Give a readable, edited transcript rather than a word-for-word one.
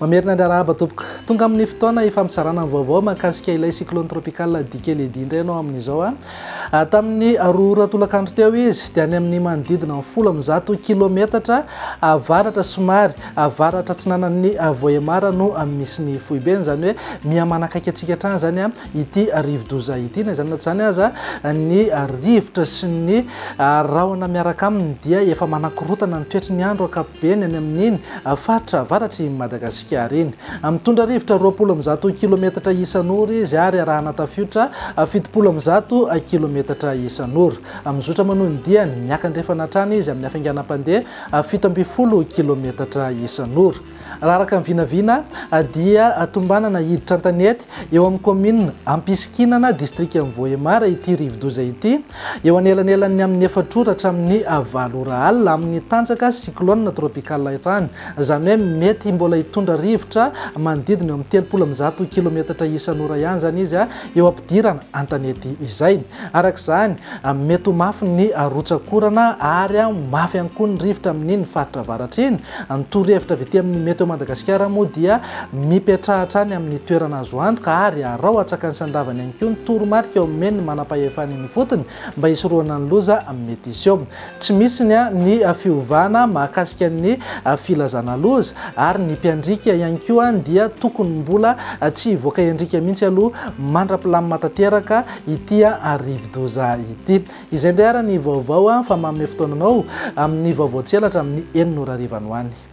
Mamerina ny arahaba tompoko. Tonga amin'ny fotoana hifampizarana ny vaovao mahakasika ilay cyclone tropical Dikeledi indray ianao amin'izao. Tamin'ny 2 ora tolakandro teo izy dia any amin'ny manodidina ny 110 kilometatra avaratra somary avaratra atsinanan'ny Vohemar no misy ny foibeny, izany hoe miha manakaiky antsika hatrany izany ity rivodoza ity. Na izany na tsy izany aza, ny rivotra sy ny rahona miaraka aminy dia efa manakorotana ny toetry ny andro ankapobeny any amin'iny faritra avaratr'i Madagasikara iny. Mitondra rivotra 120 kilometatra isan'ora izy ary arahana tafiotra 170 kilometatra isan'ora. Mizotra manohy ny diany miakandrefana hatrany izy amin'ny hafainganam-pandeha 17 kilometatra isan'ora. Raha araka ny vinavina dia tombanana hiditra an-tanety eo amin'ny kaominina Ampisikinana, distrikan'i Vohemar ity rivodoza ity, eo anelanelan'ny amin'ny efatra ora hatramin'ny valo ora alina, amin'ny tanjaka cyclone tropical hatrany. Izany hoe mety mbola hitondra rivotra manodidina eo amin'ny 130 kilometatra isan'ora ihany izany izy eo am-pidirana an-tanety izay. Araka izany, mety ho mafy ny rotsak'orana ary mafy ihany koa ny rivotra amin'iny faritra avaratra iny. Ny torohevitra avy aty amin'ny Météo Madagasikara moa dia mipetraha hatrany amin'ny toerana azo antoka ary araho antsakany sy andavany ihany koa ny toromarika omen'ny manampahefana eny ifotony mba hisorohana ny loza mety hiseho. Tsy misy ny ny fiovana mahakasika ny filazana loza ary ny mpiandriaka ihany koa dia tokony mbola tsy hivoaka hiandriaka mihitsy aloha mandra-pilamina tanteraka ity rivodoza ity. Izay indray ary ny vaovao fa manome fotoana anao amin'ny vaovao tselatra amin'ny 6 ora hariva any ho any.